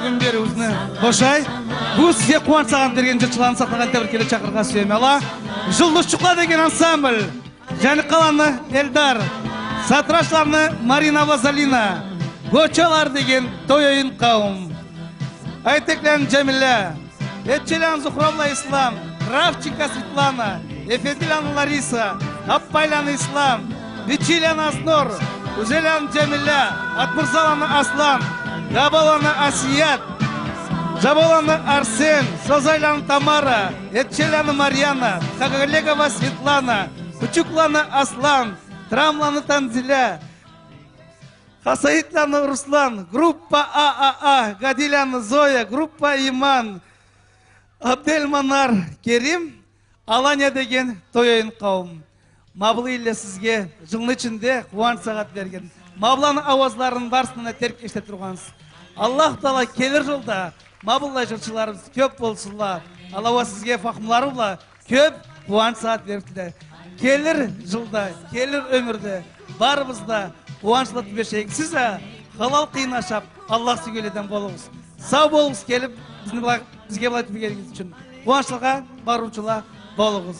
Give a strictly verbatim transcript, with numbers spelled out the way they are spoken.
Бюгюн бериуюбюзню бошай. Бюгюн сизге къууанч сагъат берген джырчыланы сахнагъа энтда бир кере чакъырыргъа сюеме. Ала, «Джулдузчукъла» деген ансамбль. Джаникъаланы Эльдар, Сатрачланы Марина бла Залина, «Гочалар» деген той оюн къауум. Айтекланы Джамиля, Этчеланы Зухра бла Ислам, Кравченко Светлана, Эфендиланы Лариса, Аппайланы Ислам, Бичиланы Аснур, Узеланы Джамиля, Атмырзаланы Аслан, Габоланы Асият, Джаболаны Арсен, Созайланы Тамара, Этчеланы Марьяна, Хагалегова Светлана, Кучукланы Аслан, Трамланы Танзиля, Хасаитланы Руслан, группа «А А А», Гадиланы Зоя, группа «Иман», Абделманар Керим, «Алания» деген той оюн къауум. Ма былай элле сизге джылны ичинде къууанч сагъат берген, ма быланы ауазларын барысына терк эшите тургъансыз. Аллах Таала келир джылда ма быллай джырчыларыбыз кёб болсунла. Аллах сизге фахмулары бла кёб къууанч сагъат бериб тиле. Келир джылда, келир ёмюрде барыбыз да къууанчла тюбешейик. Сиз а халал къыйын ашаб, Аллах сюйгенледен болугъуз. Сау болугъуз, келиб бизни бла-, бизге былай тюбегенигиз ючюн. Къууанчлагъа барыучула болугъуз.